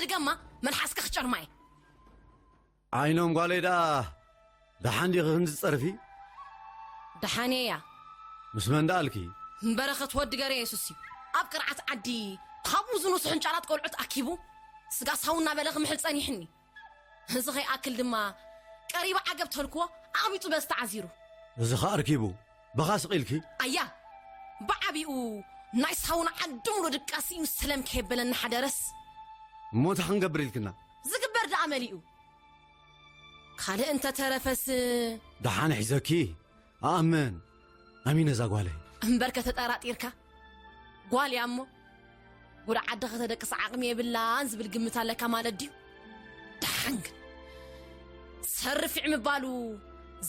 ድገማ፣ መልሓስካ ክጨርማ እየ። ዓይኖም ጓለይ ደኣ ደሓን ዲኺ ክንዲ ዝጸርፊ? ደሓን እያ። ምስ መን ደኣ ኣልኪ? በረኸት ወዲ ገረ የሱስ እዩ። ኣብ ቅርዓት ዓዲ ካብኡ ዝንሱ ሕንጫላት ቆልዑት ኣኪቡ ስጋ ሳው እናበለ ክምሕል ጸኒሕኒ። እዚ ከይኣክል ድማ ቀሪባ ዓገብ ተልክዎ ኣቕቢጡ በዚ ተዓዚሩ። እዚ ኸኣ ኣርኪቡ በኻ ስቕ ኢልኪ? ኣያ፣ ብዓቢኡ ናይ ሳውና ዓዲ ሙሉ ድቃስ እዩ ሰለም ከየበለኒ ሓደረስ። እሞ እንታይ ክንገብር ኢልክና? ዝግበር ደኣ መሊኡ። ካልእ እንተተረፈስ ደሓን ሒዘኪ። ኣኣምን ኣሚነ እዛ ጓለይ። እምበርከ ተጠራጢርካ? ጓል እያ እሞ ጉድ ዓዲ ከተደቅስ ዓቕሚ የብላን ዝብል ግምት ኣለካ ማለት ድዩ? ደሓን ግን ሰርፊዕ ምባሉ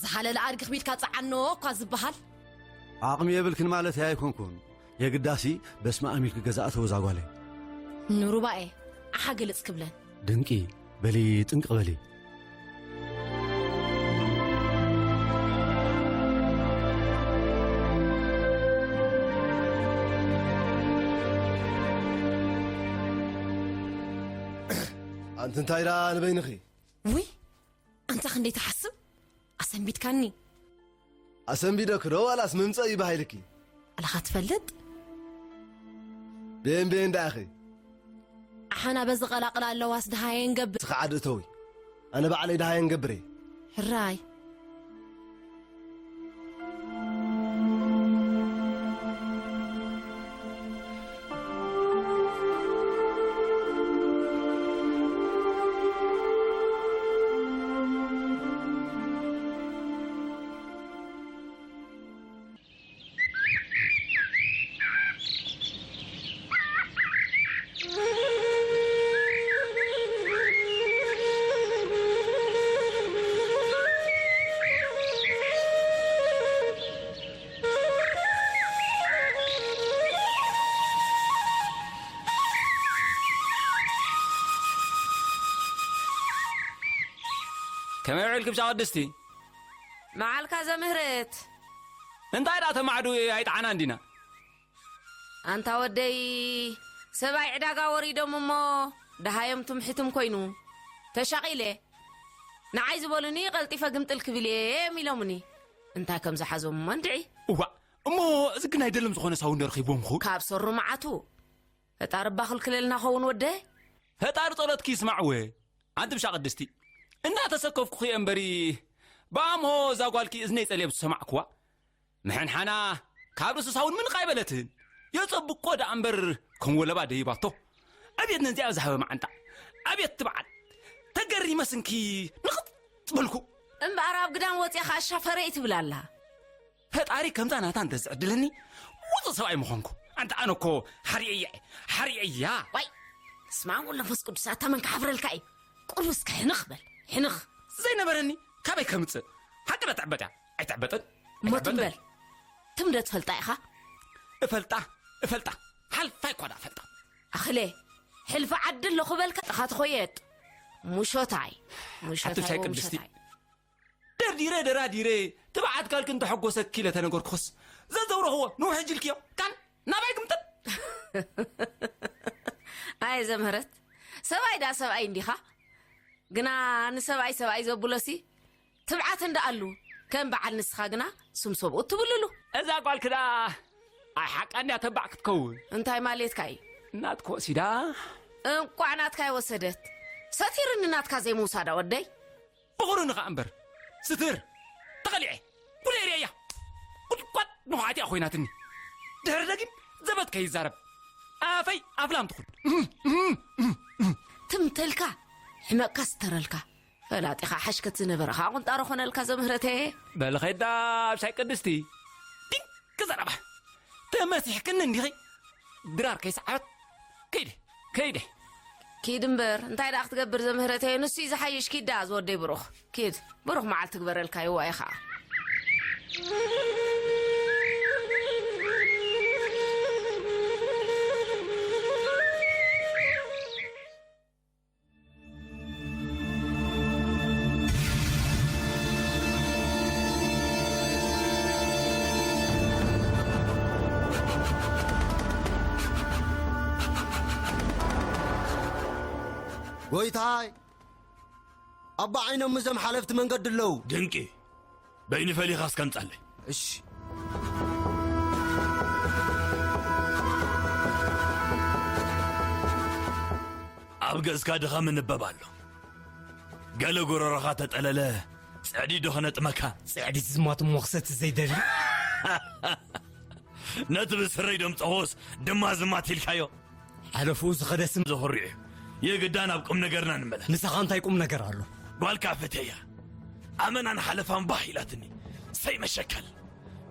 ዝሃለለ ኣድጊ ክቢድካ ጸዓኖ እኳ ዝበሃል። ዓቕሚ የብልክን ማለት ኣይኮንኩን። የግዳሲ በስመ ኣም ኢልኪ ገዛ እተው እዛ ጓለይ። ንሩባኤ ኣሓ ግልጽ ክብለን። ድንቂ በሊ፣ ጥንቅቕ በሊ። ኣንቲ እንታይ ደኣ ንበይንኺ? ውይ፣ ኣንታ ክንደይ ትሓስብ? ኣሰንቢድካኒ። ኣሰንቢደኪ ዶ ዋላስ ምምጸእ እዩ ባሂልኪ? ኣላኻ ትፈልጥ? ቤን ቤን ደኣኺ። ኣሓና በዚ ቀላቕላ ኣለዋስ ደሃየን ገብር። እስኺ ዓዲ እተዊ። ኣነ ባዕለይ ደሃየን ገብር እየ። ሕራይ። ከመይ ውዒልኪ ብሻ ቅድስቲ? መዓልካ ዘምህረት። እንታይ ደኣ ተማዕዱ ኣይጠዓናን ዲና? ኣንታ ወደይ፣ ሰብኣይ ዕዳጋ ወሪዶም እሞ ደሃዮም ትምሕትም ኮይኑ ተሻቒለ። ንዓይ ዝበሉኒ ቀልጢፈ ግምጥል ክብል እየ እዮም ኢሎምኒ። እንታይ ከም ዝሓዞም እሞ እንድዒ። እዋእ፣ እሞ እዚ ግን ኣይደለም ዝኾነ ሳውንድ ረኺብዎም ኹ? ካብ ሰሩ መዓቱ። ፈጣሪ እባ ክልክለልና ኸውን ወደ? ፈጣሪ ጸሎትኪ ይስማዕወ። ኣንቲ ብሻ ቅድስቲ፣ እናተሰከፍኩኺ እየ እምበሪ፣ ብኣምሆ እዛ ጓልኪ እዝነይ ጸልየ ዝሰማዕክዋ። ምሕንሓና ካብ ርእሲ ሳውን ምንቕ ኣይበለትን። የጸብቆ ደኣ እምበር ከም ወለባ ደይባቶ። ኣቤት ነዚኣ ዝሃበ መዓንጣ። ኣቤት ትብዓት። ተገሪመ ስንኪ ንቕጽ በልኩ። እምበኣር ኣብ ግዳም ወጺኣ ኸኣ ሻፈረይ ትብል ኣላ። ፈጣሪ ከምዛ ናታ እንተዝዕድለኒ ውጹእ ሰብኣይ ምኾንኩ። ኣንታ ኣነ እኮ ሓሪየያ እየ፣ ሓሪየያ። ዋይ፣ ስማ ወመንፈስ ቅዱስ፣ ኣታ መን ክሓፍረልካ እዩ? ቁሩብ እስከ ሕንኽ በል፣ ሕንኽ። ዘይነበረኒ ካበይ ከምጽእ? ሓቂ ዶ ትዕበጥ እያ? ኣይትዕበጥን። እሞ ኣይትዕበጥን። ትም በል። ትም ዶ ትፈልጣ ኢኻ? እፈልጣ፣ እፈልጣ። ሓልፋይ እኳ ደኣ እፈልጣ። ኣኽለ፣ ሕልፊ ዓዲ ኣለኹ በልካ ጥኻ ትኾየጥ። ሙሾታይ፣ ሙሾታይ ኣቲ ብሻይ ቅድስቲ። ወሙሾታይ። ደርዲረ ደራዲረ፣ ትብዓት ካልኪ እንተሐጎሰኪ ኢለ ተነገርኩኽስ፣ ዘዘውረኽዎ ንውሕ እጅልክዮ፣ ካን ናባይ ግምጥል። ኣየ ዘምህረት፣ ሰብኣይ ደኣ ሰብኣይ እንዲኻ፣ ግና ንሰብኣይ ሰብኣይ ዘብሎሲ፣ ትብዓት እንዳ ኣሉ፣ ከም በዓል ንስኻ ግና ስም ሰብኡ ትብልሉ። እዛ ጓልኪ ደኣ ኣይ ሓቃ እንድያ ተባዕ ክትከውን። እንታይ ማለትካ እዩ? ናትኪ ወሲዳ። እንቋዕ ናትካ ይወሰደት። ሰቲርኒ ናትካ ዘይምውሳዳ ወደይ። ብኹርኒ ኸኣ እምበር። ስትር። ተቐሊዐ። ኩሉ ኤርያ እያ። ቁጥቋጥ ንኹዓት እያ ኮይናትኒ። ድሕሪ ደጊም ዘበት ከይዛረብ። ኣፈይ ኣፍላም ትኹን። ትምተልካ። ሕመቕካ ስተረልካ። ፈላጢኻ ሓሽከት ዝነበረ ኸኣ ቁንጣሮ ኾነልካ ዘምህረተየ። በሊ ኸይዳ ኣብ ሻይ ቅድስቲ። ድንቂ ዘረባ። ተመሲሕክኒ እንዲኺ። ድራር ከይሰዓበት። ከይደ፣ ከይደ። ኪድ እምበር፣ እንታይ ደኣ ክትገብር ዘምህረተየ? ንሱ እዩ ዝሓይሽ። ኪድ ደኣ ዝወደይ ብሩኽ። ኪድ፣ ብሩኽ መዓልቲ ግበረልካ ይዋ ኢኻ። ጎይታይ፣ ኣባ ዓይኖም እዞም ሓለፍቲ መንገዲ ኣለዉ። ድንቂ። በይኒ ፈሊኻ እስከ ምጻለይ። እሺ። ኣብ ገጽካ ድኻ ምንበብ ኣሎ። ገለ ጎረሮኻ ተጠለለ፣ ጽዕዲ ዶ ክነጥመካ? ጽዕዲ ዝማት እሞ ክሰቲ ዘይደሊ። ነቲ ብስረይ ደምጸኾስ ድማ ዝማት ኢልካዮ? ሓለፍኡ ዝኸደ ስም ዘኹርዕ እዩ። የግዳ ናብ ቁም ነገርና ንመለስ። ምሳኻ እንታይ ቁም ነገር ኣሎ? ጓልካ ፈትየያ። ኣመናን ሓለፋን ባህ ኢላትኒ። ሰይ መሸከል።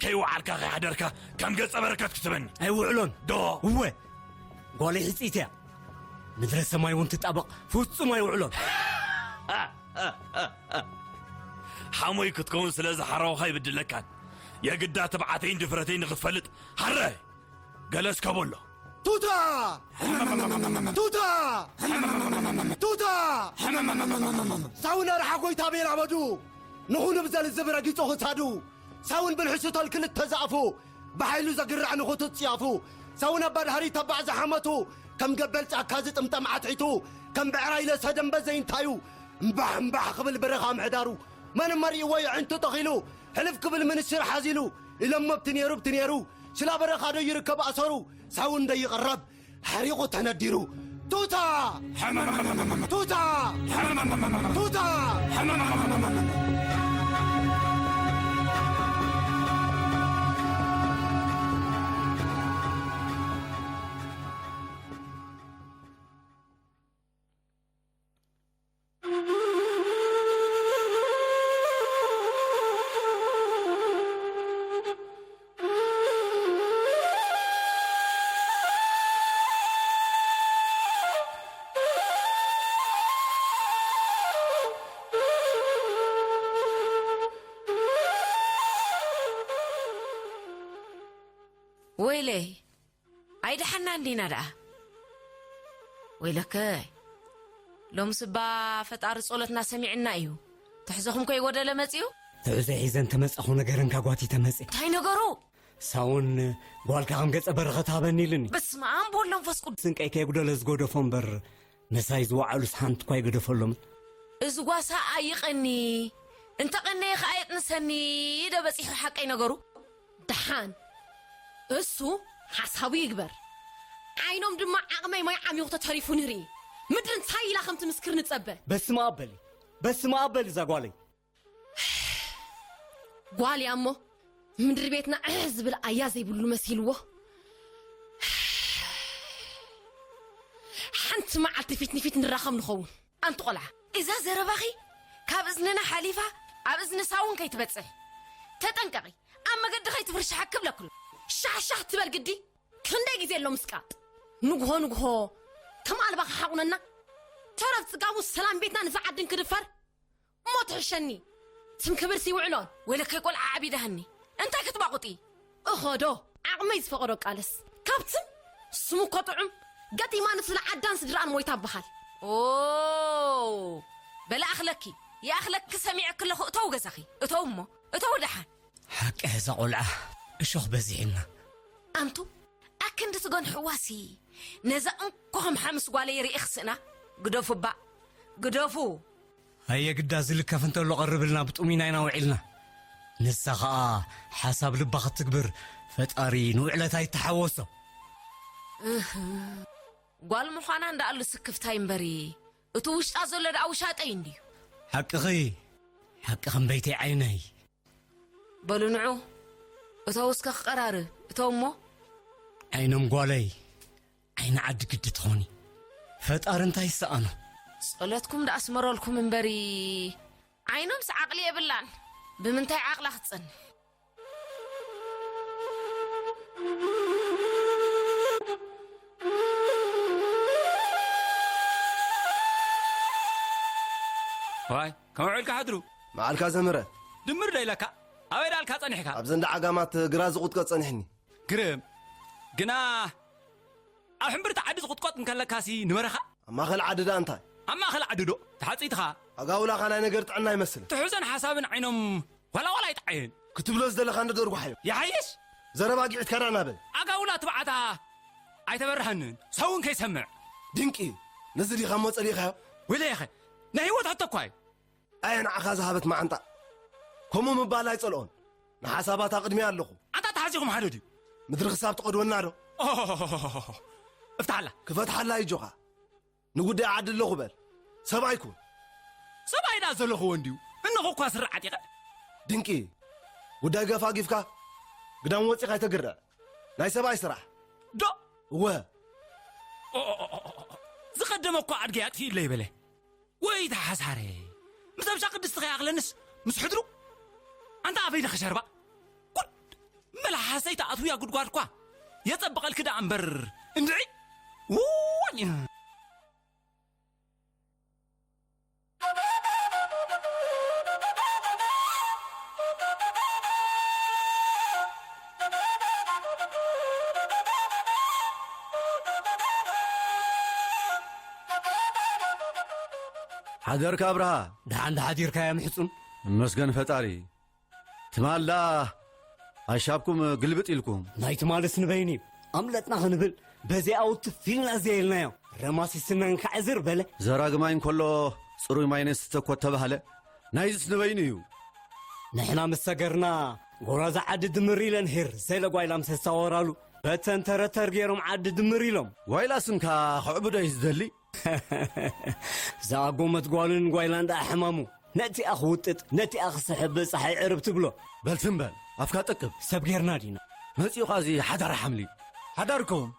ከይወዓልካ ከይሓደርካ ከም ገጸ በረከት ክትበኒ። ኣይውዕሎን። ዶ? እወ። ጓለይ ሕጽይቲ እያ። ምድረ ሰማይ እውን ትጣበቕ። ፍጹም ኣይውዕሎን። ሓሞይ ክትከውን ስለ ዝሓረውኻ ይብድለካን። የግዳ ትብዓተይን ድፍረተይን ንኽትፈልጥ ሃረ! ገለ እስከ በሎ። ቱታ! ቱታ! ቱታ! ሳውን ኣርሓ ጎይታ ቤላ በዱ! ንኹኑ ብዘልዝብ ረጊጹ ክሳዱ! ሳውን ብልሕሽቶል ክልተ ዛፉ! ብሓይሉ ዘግርዕ ንኹቱ ጽያፉ! ሳውን ኣባድሃሪ ተባዕ ዝሓመቱ! ከም ገበል ጫካ ዝጥምጠም ዓትዒቱ! ከም ብዕራይ ለሰ ደንበ ዘይንታዩ! እምባሕ እምባሕ ክብል በረኻ ምሕዳሩ! መን መሪእዎ የዕንቱ ተኺሉ! ሕልፍ ክብል ምንሽር ሓዚሉ! ኢሎሞ ብቲ ነይሩ ብቲ ነይሩ! ሽላ በረኻ ዶ ይርከብ ኣሰሩ? ሳውን ዶ ይቕረብ? ሓሪቑ ተነዲሩ! ቱታ! ቱታ! ቱታ! ወይለይ፣ ኣይደሓናን ዲና ደኣ? ወይለከ፣ ሎምስ እባ ፈጣሪ ጸሎትና ሰሚዕና እዩ። ትሕዘኹም ከይጎደለ መጺኡ? ትሕዘ ሒዘ እንተመጻኹ ነገረን ካጓቲተ መጺ። እንታይ ነገሩ? ሳውን ጓልካ ከም ገጸ በረኸት ሃበኒ ኢልኒ። በስመ ኣብ ወወልድ ወመንፈስ ቅዱስ። ስንቀይ ከየጉደለ ዝጎደፎ እምበር፣ ምሳይ ዝወዓሉስ ሓንቲ እኳ ኣይገደፈሎምን። እዚ ጓሳ ኣይቐኒ፣ እንተቐነየ ኸኣ የጥንሰኒ ኢደ በጺሑ ሓቀይ ነገሩ። ደሓን እሱ ሓሳቡ ይግበር። ዓይኖም ድማ ዓቕመይ ማይ ዓሚኹ ተተሪፉ ንርኢ። ምድሪ እንታይ ኢላ ከም ትምስክር ንጸበ። በስመ ኣብ በሊ፣ በስመ ኣብ በሊ እዛ ጓለይ። ጓል እያ እሞ ምድሪ ቤትና ዕህ ዝብል ኣያ ዘይብሉ መሲልዎ። ሓንቲ መዓልቲ ፊት ንፊት ንራኸብ ንኸውን። ኣንቲ ቆልዓ፣ እዛ ዘረባኺ ካብ እዝንና ሓሊፋ ኣብ እዝኒ ሳውን ከይትበጽሕ ተጠንቀቒ። ኣብ መገዲ ከይትፍርሻሓ ክብለክሉ። ሻሕሻሕ ትበል ግዲ። ክንደይ ግዜ ኣሎ ምስቃጥ? ንግሆ ንግሆ ከም ኣልባ ክሓቑነና። ተረፍ ጽጋቡ ሰላም ቤትና ንዛ ዓድን ክድፈር። እሞ ትሕሸኒ። ትም ክብርሲ ይውዕሎን። ወይለከይ ቆልዓ ዓቢዳህኒ። እንታይ ክትባቑጢ? እኸዶ፣ ዓቕመይ ዝፈቐዶ ቃለስ። ካብ ትም ስሙ እኮ ጥዑም። ገጢማ ንስለ ዓዳን ስድራን ሞይታ በሃል። ኦ፣ በላ ኣኽለኪ። ይኣኽለኪ ሰሚዐኪ ኣለኹ። እተው ገዛኺ። እተው እሞ። እተው ደሓን። ሓቂ እዛ ቆልዓ እሾኽ በዚሕና። ኣንቱ፣ ኣክንዲ ትገንሕዋሲ፣ ነዛ እንኮ ከም ሓምስ ጓለይ ርኢኺ ስእና? ግደፉ እባ፣ ግደፉ። ኣየ ግዳ ዝልከፍ እንተሎ ቀርብልና ብጡም ኢና ኢና ውዒልና። ንሳ ኸኣ ሓሳብ ልባ ክትግብር ፈጣሪ ንውዕለታ ይተሓወሶ። እህ፣ ጓል ምዃና እንዳኣሉ ስክፍታይ እምበሪ፣ እቲ ውሽጣ ዘሎ ደኣ ውሻጠይ እንድዩ። ሓቅኺ፣ ሓቅኺ እምበይተይ ዓይነይ። በሉ ንዑ፣ እተው እስከ ክቐራርብ፣ እተው እሞ። ዓይኖም ጓለይ፣ ዓይኒ ዓዲ ግዲ ትኾኒ። ፈጣሪ እንታይ ይሰኣኖ? ጸሎትኩም ደኣ ኣስመረልኩም እምበሪ፣ ዓይኖምስ ዓቕሊ የብላን። ብምንታይ ዓቕላ ክትጸንሕ? ዋይ፣ ከመይ ውዒልካ ሓድሩ? መዓልካ ዘምረ። ድምር ዶ ኢለካ? ኣበይ ዳልካ ጸኒሕካ? ኣብ ዘንዳ ዓጋማት ግራ ዝቑጥቀጥ ጸኒሕኒ። ግርም። ግና ኣብ ሕምብርቲ ዓዲ ዝቑጥቆጥ እንከለካሲ ንበረኻ? ኣብ ማእኸል ዓዲ ደኣ እንታይ? ኣብ ማእኸል ዓዲ ዶ? ተሓጺትኻ? ኣጋውላኻ ናይ ነገር ጥዕና ኣይመስልን። ትሕዘን ሓሳብን ዓይኖም ዋላ ዋላ ኣይጠዓየን። ክትብሎ ዝደለኻ እንዶ ደርጉሓዮ። ይሓይሽ? ዘረባ ጊዒትካ ደኣ ናበል። ኣጋውላ ትብዓታ ኣይተበርሃንን። ሰውን ከይሰምዕ። ድንቂ እዩ። ነዚ ዲኻ እሞ ጸሊእኻዮ? ወይለይ ኣኸ፣ ናይ ህይወት ሕቶ እኳ እዩ። ኣየ ንዓኻ ዝሃበት መዓንጣ። ከምኡ ምባል ኣይጸልኦን። ንሓሳባት ኣቕድሚ ኣለኹ። ኣንታ ተሓዚኹም ሓደ ድዩ? ምድሪ ክሳብ ትቐድወና ዶ? ኦሆሆሆሆሆ። እፍትሓላ። ክፈትሓላ እዩ ጆኻ። ንጉዳይ ዓዲ ኣለኹ በል። ሰብኣይ ኩን። ሰብኣይ ደኣ ዘለኹዎ እንድዩ። እንኹ እኳ ስርዓት ኢኸ። ድንቂ። ጉዳይ ገፋ ጊፍካ ግዳም ወጺኻ ኣይተግርዕ። ናይ ሰብኣይ ስራሕ። ዶ? እወ። ኦ፣ ኦ፣ ኦ፣ ኦ፣ ኦ። ዝቐደመ እኳ ኣድጊ ኣጥፊእለይ በለ። ወይ ተሓሳረ። ምስ ኣብሻ ቅድስቲ ከይኣኽለንስ ምስ ሕድሩ። ኣንታ ኣፈይ ደኸ ሸርባ። ጉድ። መላሓሰይ ተኣትውያ ጉድጓድ እኳ የጸብቐልኪ ደኣ እምበር። እንድዒ። ውይ። ሓደርካ ኣብርሃ። ደሓን ዶ ሓዲርካ እያ ምሕጹን? እመስገን ፈጣሪ። ትማል ደኣ ኣሻብኩም ግልብጥ ኢልኩም። ናይ ትማልስ ንበይኑ እዩ። ኣምለጥና ክንብል በዚኣ ውትፍ ኢልና ዘየልናዮ። ረማሲስና እንካዕ ዝር በለ። ዘራጊ ማይ እንከሎ ጽሩይ ማይ ነስተ እኮ ተባህለ። ናይዝስ ንበይኑ እዩ። ንሕና ምስ ሰገርና ጎራዙ ዓዲ ድምር ኢለን ሄር ዘለ ጓይላ ምስ ኣሳወራሉ በተን ተረተር ገይሮም ዓዲ ድምር ኢሎም። ጓይላ ስንካ ክዕብዶ እዩ ዝደሊ። ዝኣጎመት ጓልን ጓይላን ደኣ ሕማሙ። ነቲኣ ክውጥጥ፣ ነቲኣ ክስሕብ ጸሓይ ዕርብ ትብሎ። በል ትም በል፣ ኣፍካ ጠቅብ። ሰብ ጌርና ዲና? መጺኡኻ እዚ ሓዳር ሓምሊ። ሓዳርኩም?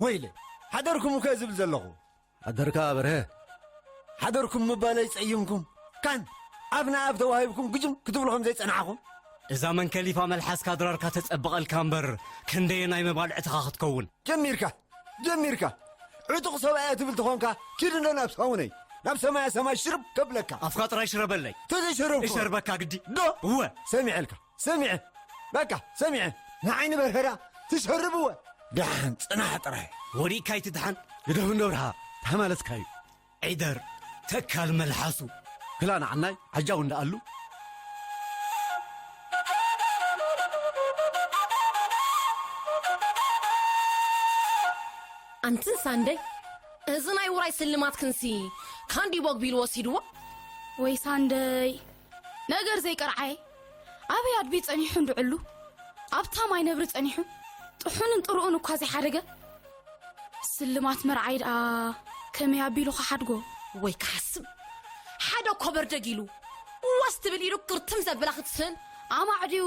ወይለ፣ ሓደርኩም እኮ ዝብል ዘለኹ። ሓደርካ በርሀ። ሓደርኩም ምባለይ ጸይምኩም፣ ካን ኣብ ንኣብ ተዋሂብኩም ግጅም ክትብሉ ከም ዘይጸናሕኹም። እዛ መንከሊፋ መልሓስካ ድራርካ ተጸብቐልካ እምበር፣ ክንደየናይ መባልዕትኻ ክትከውን። ጀሚርካ፣ ጀሚርካ። ዕጡቕ ሰብኣይ ትብል ተኾንካ፣ ኪድ እንዶ ናብ ሳውነይ፣ ናብ ሰማያ ሰማይ ሽርብ ከብለካ። ኣፍካ ጥራይ ሽረበለይ። ተዘይሸረብኩ። እሸርበካ ግዲ። ዶ? እወ። ሰሚዐልካ፣ ሰሚዐ። በቃ፣ ሰሚዐ። ንዓይኒ በርሄራ ትሸርብወ። ደሓን ጽናሕ ጥራይ። ወዲእካ ኣይትድሓን። ግደፍ እንዶ ብርሃ፣ ተሓማለስካዩ። ዒደር፣ ተካል መልሓሱ። ክላ ንዓናይ፣ ዓጃው እንዳኣሉ። ኣንትን ሳንደይ፣ እዚ ናይ ውራይ ስልማት ክንሲ ካንዲ ቦግቢል ወሲድዎ። ወይ ሳንደይ፣ ነገር ዘይቀርዓየ፣ ኣበይ ኣድቢ ጸኒሑ እንድዕሉ፣ ኣብታ ማይ ነብሪ ጸኒሑ፣ ጥሑንን ጥሩኡን እኳ ዘይሓደገ፣ ስልማት መርዓይ ደኣ ከመይ ኣቢሉ ክሓድጎ? ወይ ክሓስም፣ ሓደ እኮ በርደግ ኢሉ፣ ወስ ትብል ኢሉ ክርትም ዘብላ ክትስህን። ኣማዕ ድዩ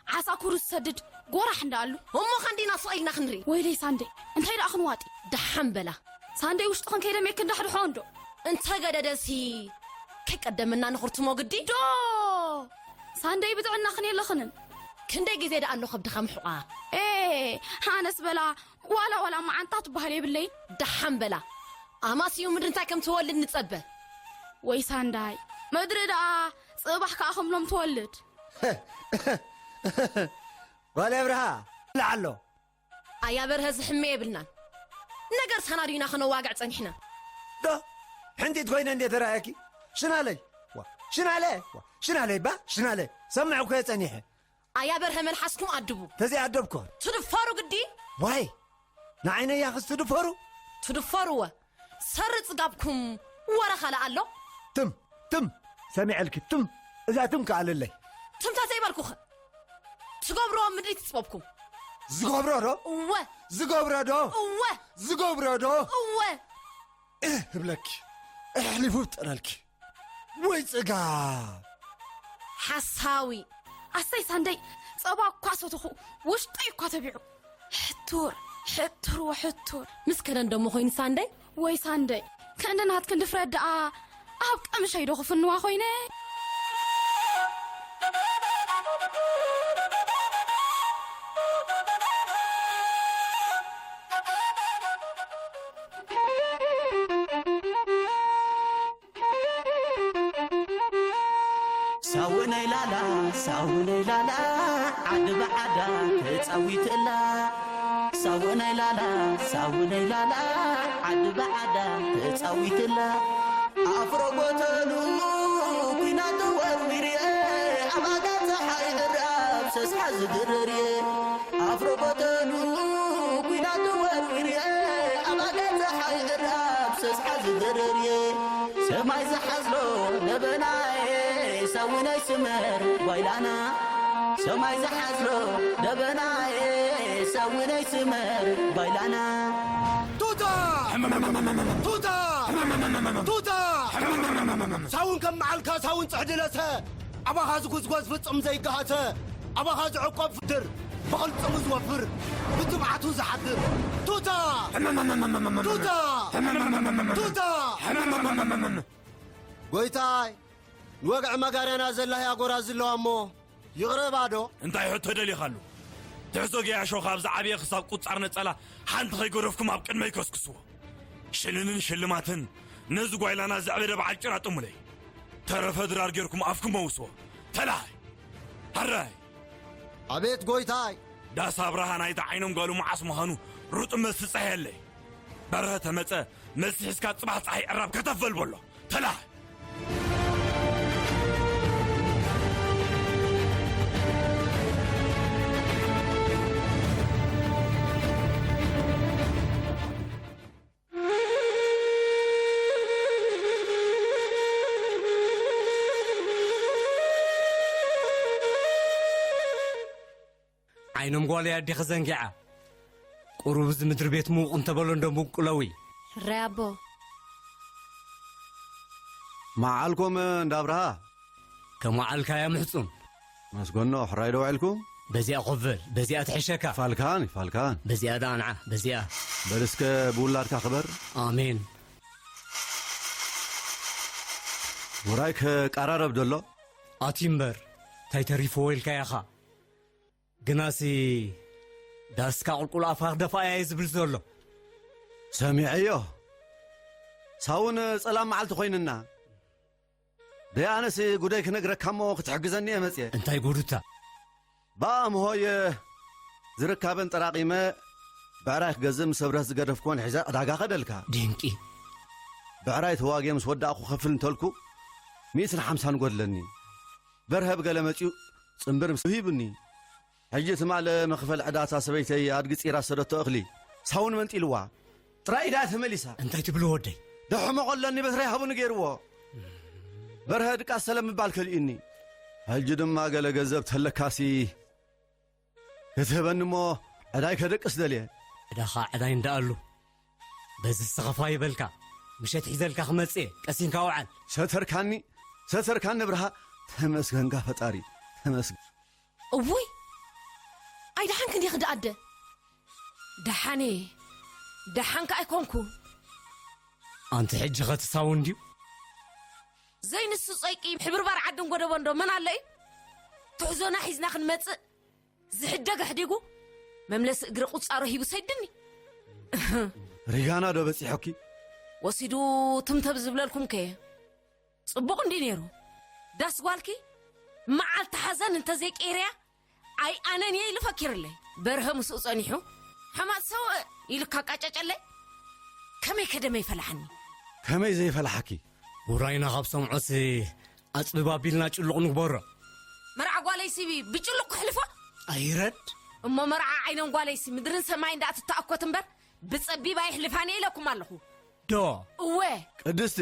ዓሳኩሩ ዝሰድድ ጎራሕ እንዳኣሉ። እሞ ኸንዲና ስቕ ኢልና ክንርኢ። ወይለይ ሳንደይ፣ እንታይ ደኣ ክንዋጢ? ደሓን በላ። ሳንደይ ውሽጥኽን ከይደሜ ክንዳሕድሖ እንዶ። እንተ ገደደሲ ከይቀደመና ንኹርትሞ ግዲ። ዶ! ሳንደይ ብጥዕናኽን የለኽንን። ክንደይ ግዜ ደኣ ኣሎ ከብድኻ ምሕቋ? ኤ፣ ኣነስ በላ፣ ዋላ ዋላ መዓንጣ ትበሃል የብለይን። ደሓን በላ። ኣማስዩ ምድሪ እንታይ ከም ትወልድ ንጸበ። ወይ ሳንዳይ፣ ምድሪ ደኣ ጽባሕ ከኣ ከም ሎም ትወልድ። ጓል ኣብርሃ፣ ለዓሎ። ኣያ በርሀ ዝሕመ የብልናን። ነገር ሰናዲና ከነዋግዕ ጸኒሕና። ዶ፣ ሕንጢት ኮይነ እንዴ ተራእየኪ? ሽናለይ፣ ዋ፣ ሽናለ፣ ዋ፣ ሽናለይ ባ፣ ሽናለ። ሰምዕ እኮ እየ ጸኒሐ። ኣያ በርሀ መልሓስኩም ኣድቡ። ተዘይኣደብኮ። ትድፈሩ ግዲ? ዋይ፣ ንዓይነይ ያኽስ ትድፈሩ? ትድፈሩወ። ሰሪ ጽጋብኩም ወረ ካልእ ኣሎ? ትም፣ ትም፣ ሰሚዐልኪ፣ ትም፣ እዛ ትም ከኣለለይ። ትምታ ዘይበልኩኸ? ትገብርዎ ምድሪ ትጽበብኩም። ዝገብሮ ዶ? እወ። ዝገብሮ ዶ? እወ። ዝገብሮ ዶ? እወ። እህ እብለኪ፣ ኣሕሊፉ ይፍጠረልኪ። ወይ ጽጋብ። ሓሳዊ። ኣሰይ ሳንደይ፣ ጸባ እኳ ሰተኹ፣ ውሽጠይ እኳ ተቢዑ። ሕቱር፣ ሕቱር ወሕቱር። ምስ ከደን ደሞ ኮይኑ ሳንደይ? ወይ ሳንደይ፣ ከእንደ ናትክን ድፍረት ደኣ ኣብ ቀምሸይ ዶ ክፍንዋ ኮይነ? ሳውነይ ላላ፣ ሳውነይ ላላ፣ ዓዲ ብዓዳ ተጻዊትላ። ሳውነይ ላላ፣ ሳውነይ ላላ፣ ዓዲ ብዓዳ ተጻዊትላ። ኣፍሮ ጎተኑ ኲናት ወርዊርየ፣ ኣብ ኣጋ ጸሓይ ዕራብ ሰስሓ ዝግርርየ። ኣፍሮ ጎተኑ ኲናት ወርዊርየ፣ ኣብ ኣጋ ጸሓይ ዕራብ ሰስሓ ዝግርርየ። ሰማይ ዝሓዝሎ ደበናዬ ሳውነይ ስመር ጓይላና። ሰማይ ዝሓዝሎ ደበናዬ ሳውነይ ስመር ጓይላና። ቱታ! ቱታ! ቱታ! ሳውን ከም መዓልካ ሳውን ጽሕዲ ለሰ፣ ኣባኻ ዝጉዝጓዝ ፍጹም ዘይገሃሰ፣ ኣባኻ ዝዕቆብ ፍድር፣ ብቕልጽሙ ዝወፍር፣ ብትብዓቱ ዝሓድር። ቱታ! ቱታ! ቱታ! ጎይታይ፣ ንወግዒ መጋርያና ዘላ እያ ጎራዝ ዘለዋ እሞ፣ ይቕረ ባዶ። እንታይ ሕቶ ደሊኻሉ? ትሕዞ ገያሾ ካብ ዝዓብየ ክሳብ ቁጻር ነጸላ ሓንቲ ከይገደፍኩም ኣብ ቅድመይ ከስክስዎ። ሽልንን ሽልማትን ነዚ ጓይላና ዘዕበደ በዓል ጭራ ጥሙለይ። ተረፈ ድራር ጌርኩም ኣፍኩም መውስዎ። ተላሃይ! ሃራይ! ኣቤት ጎይታይ! ዳስ ኣብርሃ ናይታ ዓይኖም ጓሉ መዓስ ምዃኑ ሩጥ መስጸሐየለይ። በርሀ ተመጸ፣ መልሲ ሒዝካ ጽባሕ ጸሓይ ዕራብ ከተፍ በል በሎ። ተላሃይ! ዓይኖም ጓለይ ኣዴኺ ዘንጊዓ። ቁሩብ እዚ ምድሪ ቤት ምውቕ እንተበሎ እንዶ ምብቁለዊ። ሕራይ ኣቦ። መዓልኩም እንዳ ኣብርሃ። ከም መዓልካ እያ ምሕጹን። መስገኖ፣ ሕራይ ዶ ውዒልኩም? በዚኣ ኮፍ በል፣ በዚኣ ትሕሸካ። ይፋልካን፣ ይፋልካን። በዚኣ ደኣ ንዓ፣ በዚኣ። በል እስከ ብውላድካ ክበር። ኣሜን። ውራይ ከቃራረብ ደሎ? ኣቲ እምበር፣ እንታይ ተሪፍዎ ኢልካ ኢኻ? ግናሲ ዳስካ ቁልቁል ኣፍካ ክደፋ እየ ዝብል ዘሎ። ሰሚዐዮ። ሳውን ጸላም መዓልቲ ኮይንና። ደይ ኣነስ ጉደይ ክነግረካ እሞ ክትሕግዘኒ እየ መጽየ። እንታይ ጉዱታ? ብኣምሆየ ዝርካበን ጠራቒመ ብዕራይ ክገዝእ ምስ ብረት ዝገደፍኩዎን ሒዘ ዕዳጋ ከደልካ። ድንቂ። ብዕራይ ተዋግየ ምስ ወዳእኩ ከፍል እንተልኩ ሚእትን ሓምሳን ጎድለኒ። በርሀ ብገለ መጺኡ ጽምብር ምስ ሂቡኒ። ሕጂ ትማል መኽፈል ዕዳታ ሰበይተይ ኣድጊ ጺራ ዝሰደቶ እኽሊ ሳውን መንጢልዋ። ጥራይ ኢዳ ተመሊሳ። እንታይ ትብሉ ወደይ? ደሕሞ ቆለኒ በትረይ ሃቡኒ ገይርዎ። በርሀ ድቃስ ሰለም ምባል ከሊኡኒ። ሕጂ ድማ ገለ ገንዘብ ተለካሲ ክትህበኒ እሞ ዕዳይ ከደቅስ ደልየ። ዕዳኻ ዕዳይ እንዳኣሉ። በዚ ዝሰኸፋ ይበልካ። ምሸት ሒዘልካ ክመጽእ እየ። ቀሲንካ ውዓል። ሰተርካኒ፣ ሰተርካኒ ብርሃ። ተመስገንካ ፈጣሪ። ተመስገን። እውይ! ኣይደሓንክን ዲኺ ደኣደ? ደሓን እየ። ደሓንካ ኣይኮንኩ። ኣንቲ ሕጂ ኸ ትሳውን ድዩ? ዘይንሱ ጸይቂ ሕብርባር ዓድን ጎደቦ እንዶ መን ኣሎ እዩ? ትሕዞና ሒዝና ክንመጽእ ዝሕደግ ኣሕዲጉ መምለሲ እግሪ ቁጻሮ ሂቡ ሰይድኒ። ሪጋና ዶ በጺሖኪ? ወሲዱ ትምተብ ዝብለልኩም ከየ። ጽቡቕ እንዲ ነይሩ። ዳስ ጓልኪ መዓልቲ ሓዘን እንተዘይቀይርያ፣ ኣይ ኣነን እየ ኢሉ ፈኪርለይ። በርሀ ምስኡ ጸኒሑ፣ "ሓማት ሰውእ" ኢሉ ካቃጨጨለይ። ከመይ ከደመይ ፈላሓኒ። ከመይ ዘይፈላሓኪ? ውራይና ካብ ሰምዖሲ ኣጽብብ ኣቢልና ጭሉቕ ንግበሮ። መርዓ ጓለይሲ ብጭሉቕ ክሕልፎ? ኣይረድ። እሞ መርዓ ዓይኖም ጓለይሲ ምድርን ሰማይን ደኣ ትተኣኮት እምበር፣ ብጸቢብ ኣይሕልፋን እየ ኢለኩም ኣለኹ። ዶ? እወ። ቅድስቲ፣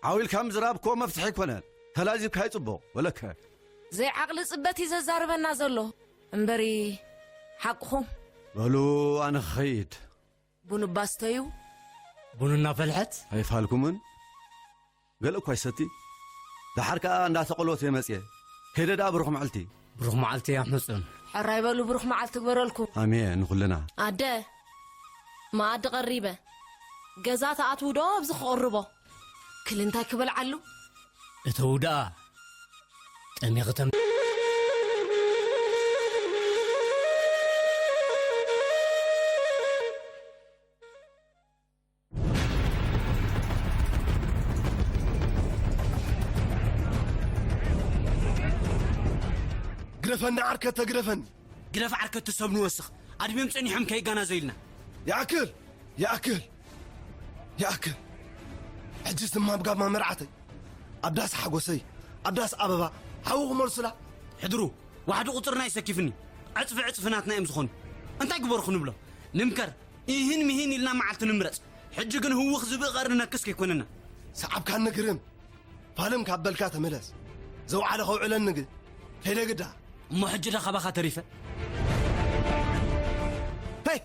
ዓው ኢልካ ምዝራብ እኮ መፍትሒ ኣይኮነን። ተላዚብካ ይጽቡቕ፣ ወለከ። ዘይዓቕሊ ጽበት እዩ ዘዛርበና ዘሎ። እምበሪ፣ ሓቅኹም። በሉ፣ ኣነ ክኸይድ። ቡን እባ ስተዩ። ቡን እናፈልሐት? ኣይፋልኩምን? ገለ እኳ ይሰቲ። ደሓር ከኣ እንዳተቆልወት እየ መጽየ። ከይደ ደኣ ብሩኽ መዓልቲ። ብሩኽ መዓልቲ ኣሕምጹን። ሕራይ በሉ፣ ብሩኽ መዓልቲ ግበረልኩም። ኣሜን፣ ንኹልና። ኣደ፣ መኣዲ ቀሪበ። ገዛ ትኣትዉ ዶ ኣብዚ ክቕርቦ? ክል እንታይ ክበልዓሉ? እተው ደኣ። ጠሚኺ ተም- ግደፈኒ ዓርከ፣ ተግደፈኒ። ግደፍ ዓርከ፣ እቲ ሰብ ንወስኽ። ኣድሚዮም ጸኒሖም ከይጋናዘዩልና። ይኣክል! ይኣክል! ይኣክል! ሕጅስ ድማ ኣብ ጋማ መርዓተይ፣ ኣብ ዳስ ሓጎሰይ፣ ኣብ ዳስ ኣበባ ሓዊ ክመልሱላ። ሕድሩ፣ ዋሕዲ ቁጽርና እዩ ሰኪፍኒ። ዕጽፊ ዕጽፊ ናትና እዮም ዝኾኑ። እንታይ ግበሩ ክንብሎ? ንምከር፣ ኢሂን ሚሂን ኢልና መዓልቲ ንምረጽ። ሕጂ ግን ህውኽ ዝብኢ ቀርኒ ነክስ ከይኮነና። ሰዓብካኒ ግርም። ፋልም ካብ በልካ ተመለስ። ዘውዓለ ከውዕለኒ ግን ከይደ ግዳ። እሞ ሕጂ ዶ ካባኻ ተሪፈ? ሄይ!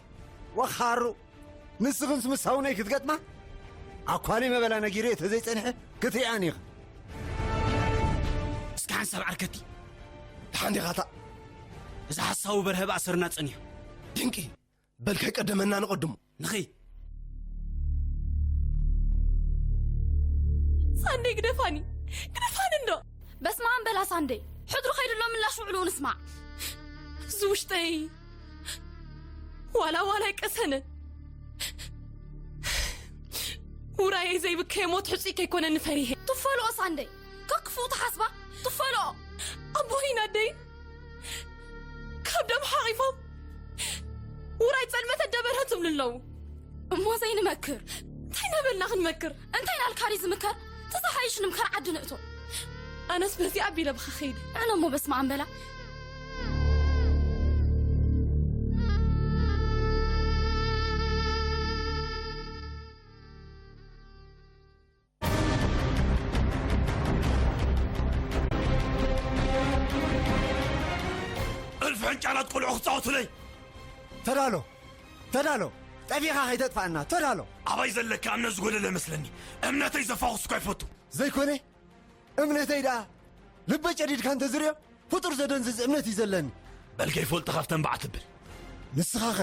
ወኻሩ! ንስኽንስ ምስ ሳውነይ ክትገጥማ? ኣኳሊ መበላ ነጊረ ተዘይጸንሐ ክትሪኣኒ ኢኻ። እስከ ሓንሳብ ዓርከቲ። ደሓን ዲኻታ? እዚ ሓሳዊ በርሀ ብኣሰርና ጸኒሑ። ድንቂ! በል ከይቀደመና ንቐድሞ። ንኺ። ሳንደይ ግደፋኒ፣ ግደፋኒ እንዶ። በስመ ኣብ በላ ሳንደይ። ሕድሩ ከይድሎ ምላሽ ውዕልኡ ንስማዕ። እዚ ውሽጠይ ዋላ ዋላ ኣይቀሰነ። ውራየይ ዘይብከየ ሞት ሕጹይ ከይኮነኒ ፈሪሄ። ትፈለኦ ሳንደይ። ከክፉ ትሓስባ ትፈለኦ። ኣቦይን ኣደይን ካብ ደም ሓቒፎም ውራይ ጸልመት ኣደበርሀ ትብሉ ኣለዉ። እሞ ዘይንመክር? እንታይ እናበልና ክንመክር? እንታይ ናልካ ድዩ ዝምከር? ተዝሓይሽ ንምከር ዓዲ ንእቶ። ኣነስ በዚ ኣቢለ ብኻ ኸይድ። ኣነ እሞ በስመ ኣብ በላ። እልፊ ሕንጫላት ቆልዑ ክጻወቱለይ። ተዳሎ፣ ተዳሎ፣ ጠፊኻ ከይተጥፋእና፣ ተዳሎ። ኣባይ ዘለካ እምነት ዝጎደለ መስለኒ። እምነተይ ዘፋኹስ እኳ ይፈቱ። ዘይኮነ፣ እምነተይ ደኣ ልበ ጨዲድካ እንተዝርዮ፣ ፍጡር ዘደንዝዝ እምነት እዩ ዘለኒ። በል ከይፈልጦ ካብተን በዓ ትብል። ንስኻኸ?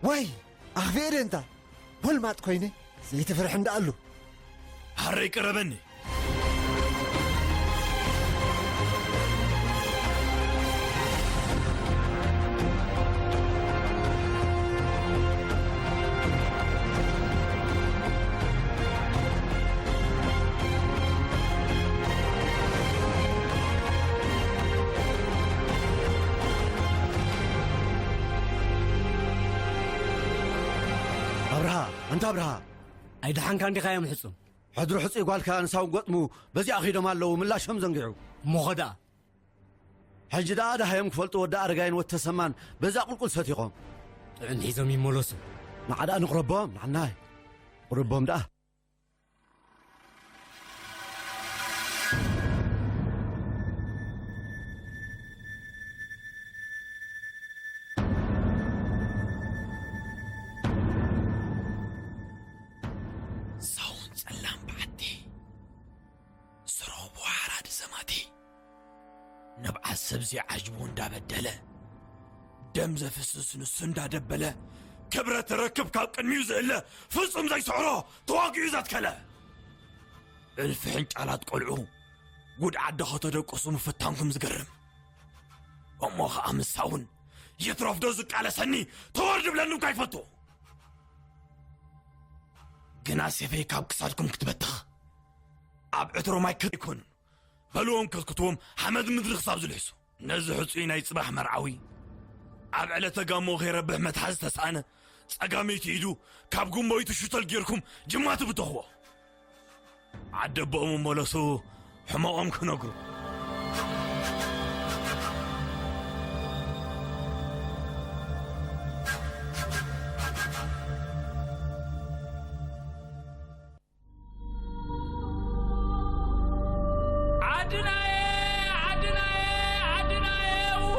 ዋይ፣ ኣኽፊኤ ደንታ፣ ጎልማጥ ኮይነ፣ ዘይትፍርሕ እንዳኣሉ። ሃረይ ቀረበኒ። ኣብርሃ፣ ኣንታ ኣብርሃ። ኣይደሓንካ እንዲኻ እዮም ሕጹም። ሕድሪ ሕጹይ ጓልካ ንሳውን ገጥሙ በዚኣ ኺዶም ኣለዉ፣ ምላሾም ዘንጊዑ። እሞ ኸ ደኣ? ሕጂ ደኣ ደሃዮም ክፈልጡ ወዲ ኣረጋይን ወተሰማን በዛ ቁልቁል ሰቲኾም። ጥዑም ሒዞም ይመለሱ። ንዓ ደኣ ንቕረቦም፣ ንዓናይ። ቁርቦም ደኣ። ሳውን ጸላም በዓቲ፣ ስሮ ብዋዕራ ድዘማቲ፣ ንብዓት ሰብ ዘይዓጅቦ እንዳበደለ፣ ደም ዘፍስስ ንሱ እንዳደበለ፣ ክብረት ርክብ ካብ ቅድሚኡ ዝእለ፣ ፍጹም ዘይስዕሮ ተዋጊኡ ዘትከለ። እልፊ ሕንጫላት ቆልዑ ጉድ ዓዲ ከተደቅሱ ምፍታንኩም ዝገርም። እሞ ኸኣ ምሳውን ይትረፍዶ ዝቃለሰኒ ተወር ድብለኒ እኳ ይፈቱ። ግና ሴፈይ ካብ ክሳድኩም ክትበትኽ ኣብ ዕትሮ ማይ ከይኮኑ በልዎም ከትክትዎም ሓመድ ምድሪ ክሳብ ዝልሕሱ። ነዚ ሕጹይ ናይ ጽባሕ መርዓዊ ኣብ ዕለተ ጋሞ ከይረብሕ መትሓዚ ተሳእነ ጸጋመይቲ ኢዱ ካብ ጉንበይቱ ሽተል ጌርኩም ጅማ ትብተኽዎ። ዓዲ ኣቦኦም መለሱ ሕመቖም ክነግሩ። ዓድናየ፣ ዓድናየ፣ ዓድናየ፣ ው!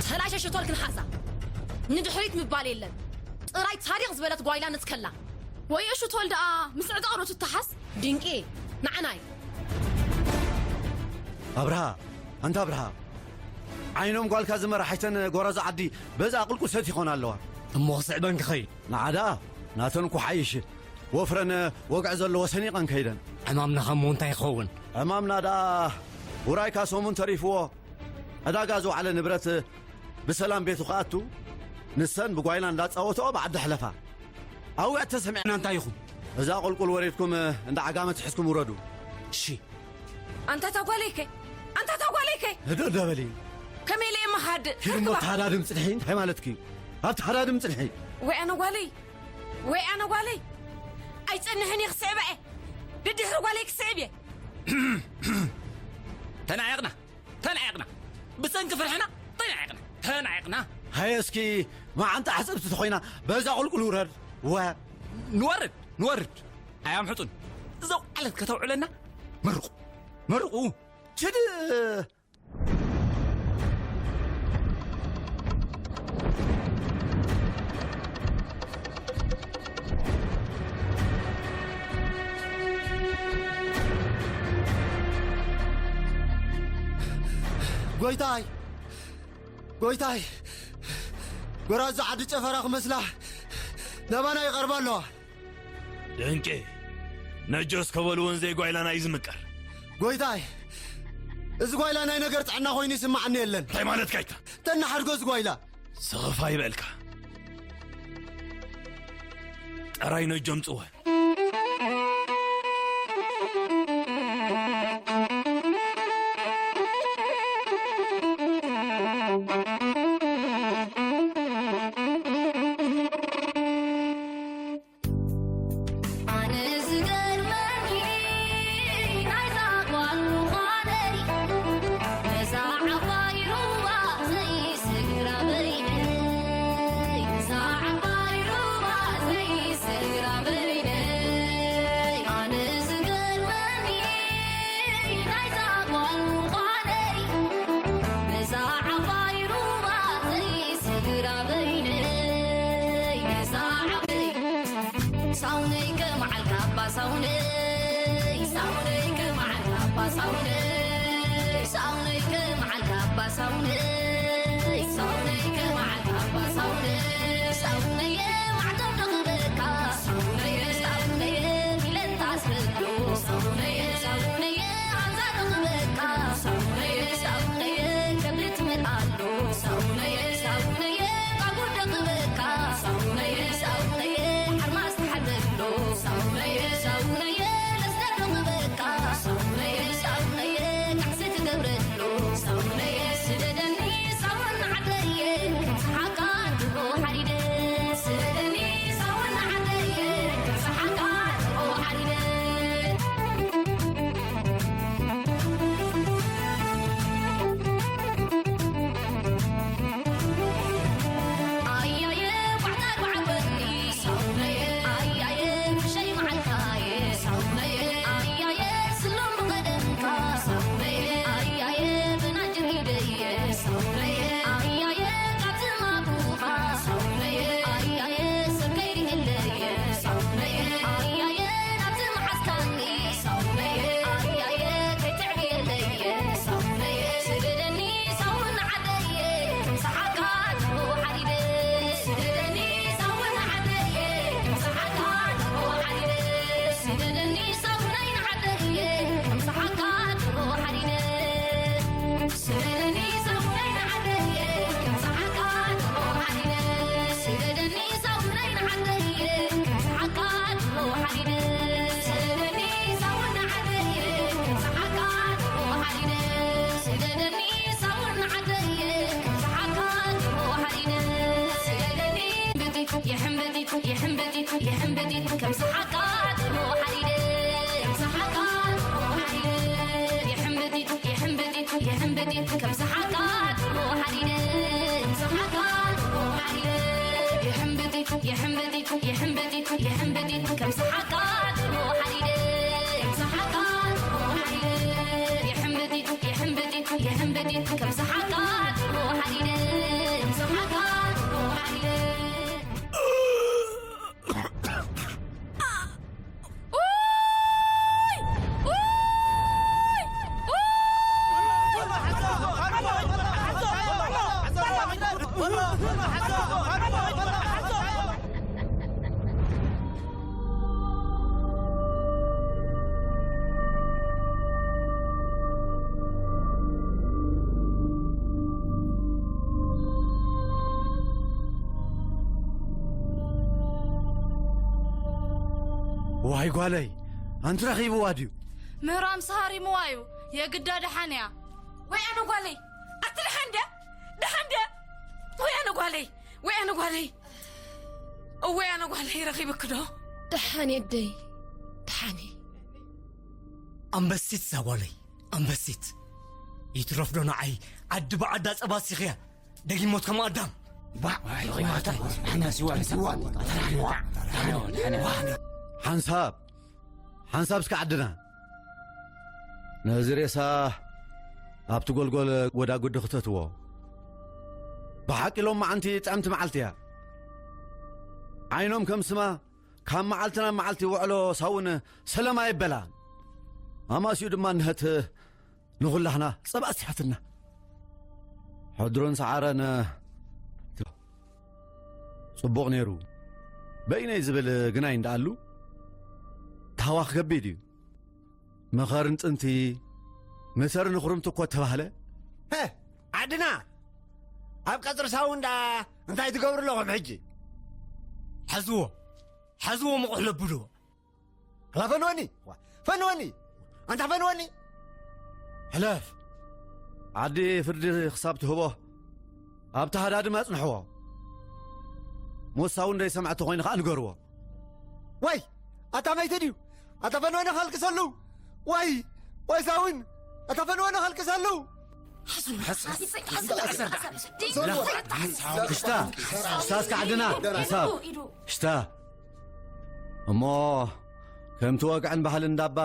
ተናሸ ሽቶል ክንሓዛ። ንድሕሪት ምባል የለን። ጥራይ ታሪኽ ዝበለት ጓይላ ንትከላ። ወይ ሽቶል ደኣ ምስ ዕጣቕ ዶ ትተሓዝ? ድንቂ፣ ንዓናይ። ኣብርሃ፣ ኣንታ ኣብርሃ። ዓይኖም ጓልካ ዝመራሓይተን ጎራዙ ዓዲ በዛ ቁልቁል ሰት ይኾና ኣለዋ። እሞ ክስዕበን ክኸይድ። ንዓ ደኣ ናተን ኩሓይሽ ወፍረን ወግዒ ዘለዎ ሰኒቐን ከይደን። ዕማምናኸ እሞ እንታይ ይኸውን? ዕማምና ደኣ ውራይካ ሰሙን ተሪፍዎ ዕዳጋ ዝወዓለ ንብረት ብሰላም ቤቱ ክኣቱ፣ ንሰን ብጓይላ እንዳጻወትኦ ብዓዲ ሕለፋ። ኣውያት ተሰሚዕና እንታይ ይኹን? እዛ ቁልቁል ወሪድኩም እንዳ ዓጋመ ትሕዝኩም ውረዱ። እሺ። ኣንታ እታ ጓለይከ? ኣንታ እታ ጓለይከ? ህድእ ደበሊ። ከመይ ኢለ እየ ምኻድ? ኪድ እሞ ርክባ። ተሃዳድም ጽንሒ። እንታይ ማለትኪ? ኣብ ተሃዳድም ጽንሒ። ወይ ኣነ ጓለይ፣ ወይ ኣነ ጓለይ። ኣይጸንሕን እየ ክስዕባ እየ። ድድሕሪ ጓለይ ክስዕብ እየ። ተናዒቕና፣ ተናዒቕና። ብሰንኪ ፍርሕና ተናዒቕና፣ ተናዒቕና። ሃየ እስኪ መዓንጣ ሕጽብቲ ተኾይና በዛ ቁልቁል ውረድ። ወ ንወርድ፣ ንወርድ። ኣያም ሕጹን። እዛ ዓለት ከተውዕለና መርቑ፣ መርቑ። ችድ ጎይታይ፣ ጎይታይ፣ ጎራዙ ዓዲ ጨፈራ ክመስላ ናባና ይቐርባ ኣለዋ። ድንቂ። ነጆስ ከበልውን ዘይጓይላና እዩ ዝምቀር። ጎይታይ፣ እዚ ጓይላ ናይ ነገር ጥዕና ኮይኑ ይስማዓኒ የለን። እንታይ ማለትካ ኢካ? ተናሓድጎ እዚ ጓይላ። ስኽፍ ኣይበልካ። ጠራይ ነጆ ምጽወ። ኣነ ዝገርመኒ ናይዛ ጓል ምዃነይ፣ ነዛ ዓባይ ሩባ ዘይስግራ በይነይ፣ ነዛ ዓባይ ሩባ ዘይስግራ በይነይ። ኣነ ዝገርመኒ ናይዛ ጓል ምዃነይ፣ ነዛ ዓባይ ሩባ ዘይስግራ በይነይ፣ ነዛ ዓባይ ሳውነይ ከመዓልካ ኣባ ሳውነይ፣ ሳውነይ ከመዓልካ ኣባ ሳውነይ፣ ሳውነይ ከመዓልካ ኣባ ሳውነይ፣ ሳውነይ ከመዓልካ ኣባ ሳውነይ፣ ሳውነየ ማዕተብ ንኽበካ፣ ሳውነየ፣ ሳውነየ ሚለታ ኣስበሎ፣ ሳውነየ፣ ሳውነየ ኣዛ ንኽበካ፣ ሳውነየ፣ ሳውነየ ከብሊ ትምል ኣሎ፣ ሳውነየ፣ ሳውነየ ባጉ ደቕበካ፣ ሳውነየ፣ ሳውነየ ሓርማዝ ተሓልበሎ፣ ሳውነየ፣ ሳውነየ ለስዳ ደቕበካ፣ ሳውነየ፣ ሳውነየ ካሕሲ ትገብረሎ፣ ሳውነየ ስደደኒ ሳውን ዓደየ፣ ከም ሰሓቃ ድሮ ሓዲደ፣ ስደደኒ ሳውን ዓደየ፣ ከም ሰሓቃ ድሮ ሓዲደ። ኣያየ ጓዕታ ጓዕተኒ ሳውነየ፣ ኣያየ ምሸይ መዓልካየ ሳውነየ፣ ኣያየ ስሎም ብቐደምካ ሳውነየ፣ ኣያየ ብናጅር ኢደየ ሳውነየ፣ ኣያየ ካብ ዝማኩኻ ሳውነየ፣ ኣያየ ሰብ ከይድህለየ ሳውነየ፣ ኣያየ ናብቲ መዓስካኒ ሳውነየ፣ ኣያየ ከይትዕብየለየ ሳውነየ፣ ስደደኒ ሳውን ዓደየ፣ ከም ሰሓቃ ድሮ ሓዲደ፣ ስደደኒ ሳውን ዓደየ፣ ከም ሰሓቃ ድሮ ሓዲደ፣ ስደደኒ ሳውነይ ንዓደየ፣ ከም ሰሓቃ ድሮ ሓዲደ። ስደደኒ ሳውነይ ንዓደየ፣ ከም ሰሓቃ ድሮ ሓዲደ። ስደደኒ ሳውነይ ንዓደየ፣ ከም ሰሓቃ ድሮ ሓዲደ። ስደደኒ ሳውን ንዓደየ፣ ከም ሰሓቃ ድሮ ሓዲደ። ስደደኒ ሳውን ንዓደየ፣ ከም ሰሓቃ ድሮ ሓዲደ። ስደደኒ በቲት፣ የሕምበቲት፣ የሕምበቲት፣ የሕምበቲት፣ ከም ሰሓቃ ድሮ ሓዲደ። ከም ሰሓቃ ድሮ ሓዲደ። የሕምበቲት፣ የሕምበቲት፣ የሕምበቲት፣ ከም ሰሓቃ ድሮ ሓዲደ። ከም ሰሓቃ ድሮ ሓዲደ። የሕምበቲት፣ የሕምበቲት፣ የሕምበቲት፣ የሕምበቲት፣ ከም ሰሓቃ ዋይ ጓለይ፣ ኣንቲ ረኺብዋ ድዩ? ምህራም ሰሃሪምዋ እዩ። የግዳ ደሓን እያ። ወይ ኣነ ጓለይ፣ ኣቲ ደሓን ድያ? ደሓን ድያ? ወይ ኣነ ጓለይ፣ ወይ ኣነ ጓለይ፣ እወይ ኣነ ጓለይ፣ ረኺብክ ዶ? ደሓን እየ ኣደይ፣ ደሓን እየ። ኣንበሲት እዛ ጓለይ፣ ኣንበሲት። ይትረፍ ዶ ንዓይ፣ ዓዲ ብዓዳ ጸባ ሲኽያ። ደጊሞት ከም ኣዳም። ባዕ፣ ደጊማታ፣ ንሕና ስዋ፣ ስዋ፣ ሓንሳብ፣ ሓንሳብ እስከ ዓድና። ነዚ ሬሳ ኣብቲ ጎልጎል ወዳጉዲ ክተትዎ። ብሓቂ ሎም መዓንቲ ጥዕምቲ መዓልቲ እያ። ዓይኖም ከም ስማ ካብ መዓልቲ ናብ መዓልቲ ውዕሎ ሳውን ሰለማ ይበላ። ኣማሲኡ ድማ ንህት ንኹላህና ጸባ ኣስቲሓትና። ሕድሮን ሰዓረን ጽቡቕ ነይሩ። በይነይ ዝብል ግናይ እንዳኣሉ ታህዋኽ ከቢድ እዩ። መኸርን ጥንቲ፣ መሰርን ኽርምቲ እኮ ተባህለ። ሀ፣ ዓድና ኣብ ቀጽሪ ሳው እንዳ እንታይ ትገብሩ ኣለኹም ሕጂ? ሓዝዎ፣ ሓዝዎ ምቑሕ ለብድዎ። ኣላ ፈንወኒ፣ ዋ፣ ፈንወኒ፣ ኣንታ ፈንወኒ። ሕለፍ። ዓዲ ፍርዲ ክሳብ ትህቦ፣ ኣብቲ ሃዳድም ኣጽንሕዎ። ሞት ሳውን ዘይሰምዐ ተኾይኑ ኸኣ ንገርዎ። ዋይ፣ ኣታ መይተ ድዩ? ኣታ ፈንወኒ ከልቅሰሉ። ዋይ፣ ዋይ ሳውን፣ ኣታ ፈንወኒ ከልቅሰሉ። ክሽታ፣ ክሽታ እስከ ዓድና፣ ሓሳብ። ክሽታ። እሞ፣ ከምቲ ወግዕን ባህልን እንዳባ፣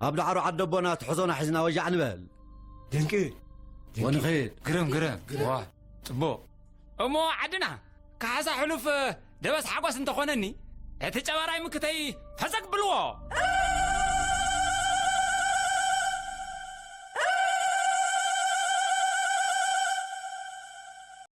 ኣብ ዳዕሮ ዓደቦና ትሕዞና ሒዝና ወጃዕ ንበል። ድንቂ። ድንቂ። ወንኺድ። ግርም፣ ግርም። ዋ፣ ጽቡቕ። እሞ ዓድና፣ ካሕሳ ሕሉፍ ደበስ ሓጎስ እንተኾነኒ፣ እቲ ጨባራይ ምክተይ ፈሰግ ብልዎ።